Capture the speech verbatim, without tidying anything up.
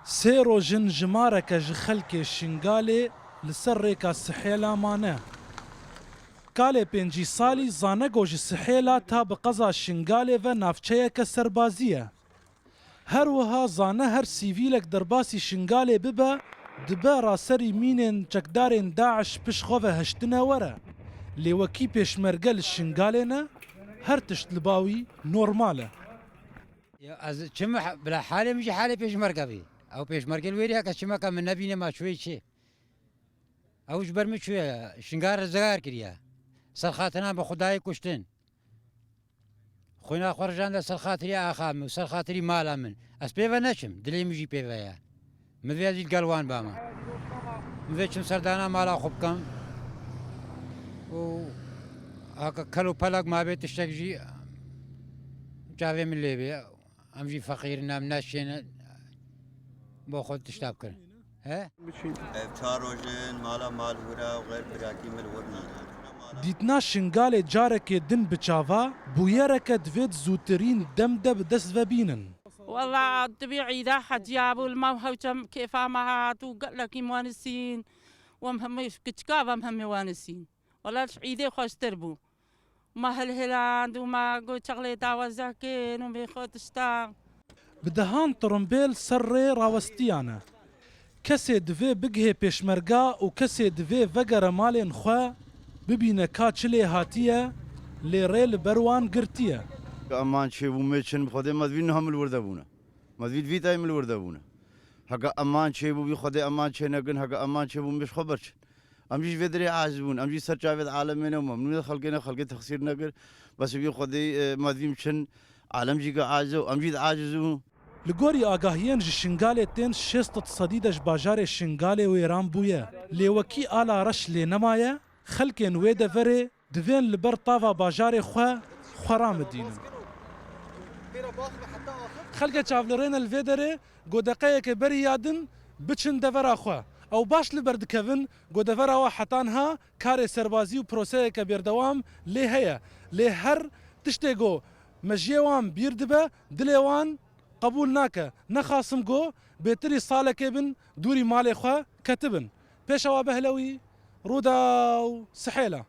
Sê roj in jimareke ji xelkê Şingalê li ser rêka Sihêla mane. Kalê pêncî salî zane ku ji Sihêla ta bi qeza Şingalê ve navçeyeke serbazî ye. Her wiha zane her sivîlek derbasî Şingalê bibe, dibe raserî mînên çekdarên DAIŞ pişt xwe ve heştine were. Lê wekî pêşmerge li Şingalê ne, her tişt li ba wî normal e. Ya ez çim bila halê min jî halê pêşmerge bî. Ew pêşmerge li wêrî heke çimeke min nebîne ma çûyê çi? Ew ji ber min çûye, Şingal rizgar kiriye. Serxatiran bi Xwedayê kuştin. Xwîna xwe rijande ser xatirî axa min û ser xatirî mala min. Ez pê ve neçim, dilê min jî pê ve ye. Min vê ez jî li gel wan bama. Min vê çim serdana mala xwe bikim. Û haka kel û pelek ma bê tiştek jî çavê min lê bê. Em jî feqîr in, em neşêne bo xwe tişta bikin. He? Ev çar roj in mala mal wir e û xeyr birakî min wir nîne. Dîtina Şingalê carekê din bi çava bûyereke divêt zûtirîn dem de bi dest ve bînin. Wela tu bî îda heciya bû li me û hewce kêfa me hat û gelekî me nisîn. Wem hemî kiçika vem hemî we nisîn. Wela ji îdê xweştir bû. Ma hilhiland û ma got çexlê dawezeh kên û bê xwe tişta. Bi dehan tirimbêl ser rê rawestiyane. Kesê divê bigihê pêşmerga û kesê divê vegere malên xwe, bibîne ka çi lê hatiye, lê rê li ber wan girtiye. Eman çêbû mê çin bi Xwedê me divî niha min li wir de bûne. Me divî vî tayê min li wir de bûne. Heke eman çêbû bî Xwedê eman çê nekin, heke eman çêbû mê ji xwe berçin. Em jî ji vê derê aciz bûn. Em jî ser çavê di alemê ne û memnûnê xelkê ne, xelkê texsîr nekir. Bes bi Xwedê, e, me divî çin alem jî ke aciz e û em jî di aciz bûn. Li gorî agahiyên ji Şingalê tên şêst sedî de ji bajarê Şingalê wêran bûye. Lê wekî ala reş lê nemaye, xelkên wê deverê divên li ber tava bajarê xwe xwe ramidînin. Xelkê çavlirêne li vê derê Go deqeyeke berî ya din biçin devera xwe. Ew baş li ber dikevin, go devera we heta niha karê serbazî û proseyeke berdewam lê heye. Lê her tiştê go mejiyê wan bîr dibe, dilê wan qebûl nake. Nexasim go bêtirî salekê bin dûrî malê xwe ketibin. Pêşewa Behlewî, Rûdaw, Sihêla.